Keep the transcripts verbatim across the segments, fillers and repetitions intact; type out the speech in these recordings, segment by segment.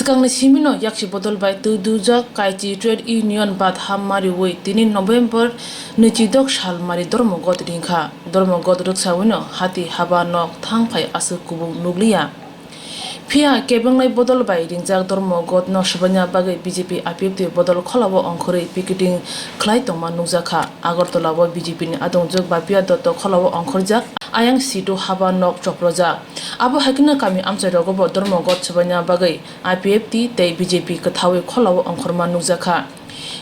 Swkangni simino yaksi bodol bai twi duljak Kaichi Trade Union bat ha mariwi tini November nwichidok sal mari Dharmaghat ringkha. Dharmaghat rwksawino hati haba nok thangphai aswk kubung nukliya. Phiya kebengnai bodol bai ringjak Dharmaghatno swbaina bagwi B J P I P F T bodol kholao ongkhorwi picketing khlai tongma nukjakha. Agartala o B J P ni adongjwk Bapia Dotto kholao ongkhorjak ayang seat o haba nok choprojak. Abo hai kheno kami amchairogo bo Dharmaghat swbaina bagwi I P F T tei B J P kwthawi kholao ongkhorma nukjakha.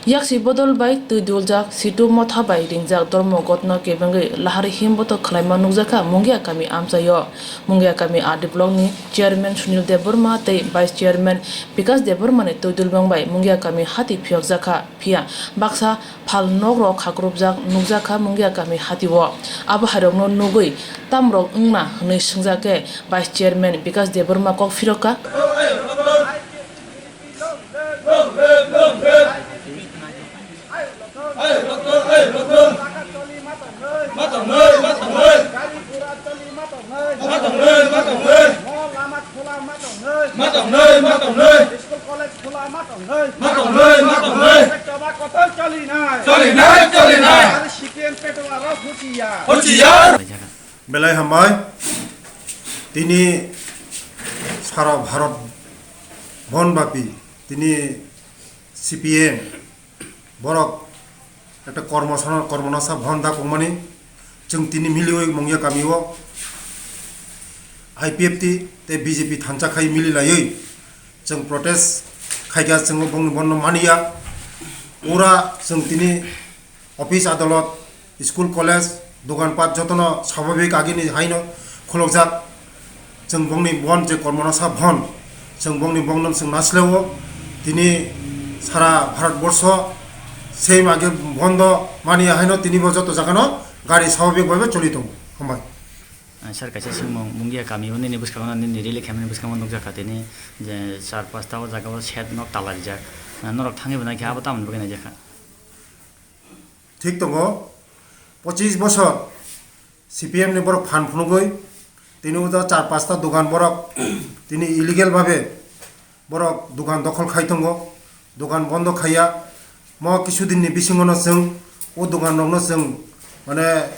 Yaksi bodol bai twi duljak, seat o motha bai ringjak Dharmaghatno kebengwi lahari himboto khlaima nukjakha Mungia kami amchaio. Mungia kami R D block ni chairman Sunil Debbarma tei vice chairman Bikas Debbarma ni twi dulbeng bai Mungia kami hati phiyokjakha, phiya baksa phal nok rok khakrupjak nukjakha Mungia kami hatio. Abo hairokno nugwi tamrok wngna hwnwi swngjak khe vice chairman Bikas Debbarma kok phirokha. Belai hambai. Tini sara Bharat bon bapi tini C P M borok ekta kormo sana, kormo nasa bon da kongmani. Chwng tini miliwi Mungia kami o I P F T tei B J P thansa khai mili laiwi chwng protest khaikha, chwng bongni bonno maniya. Pura chwng tini office, adalot, school, college, dogan pat jotono swabhabik agini haino khulokjak. Chwng bongni bon je kormo nasa bon, chwng bongni bongno chwng nasileo. Tini sara Bharat borsho same age bondo mani haino tini bo joto jagano gari swabhabik bhabe choli tongo. Hambai. Ah, sir, kaisa swngmung, Mungia kami o nini bwskango, nini rally khaimani bwskango nukjakha tini je char pasta o jaga o shed nok tala rijak. Ah, norok thangwi bo naikha, abo tamoni bagwi naijakha? Thik tongo, pochis bosor C P M ni borok phan phunugwi tini o jaga char pasta dogan borok tini illegal bhabe borok dogan dokhol khai tongo, dogan bondo khaiya. Mo kisu din ni bisingo no chwng o dogan rok no chwng mane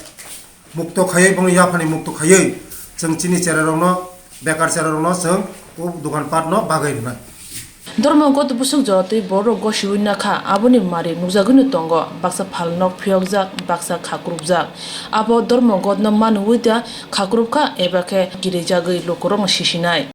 mukto khaiwi, bongni yaphani mukto khaiwi chwng chini chera rok no, bekar chera rok no chwng o dogan pat no bagwi rwnai. Dharmaghat bwswk joratwi borok gosiwi nakha, aboni mari nukjagwino tongo, baksa phal nok phiyokjak, baksa khakrupjak. Abo Dharmaghatno manwi da khakrupkha eba khe kirijagwi lukurokno sisinai.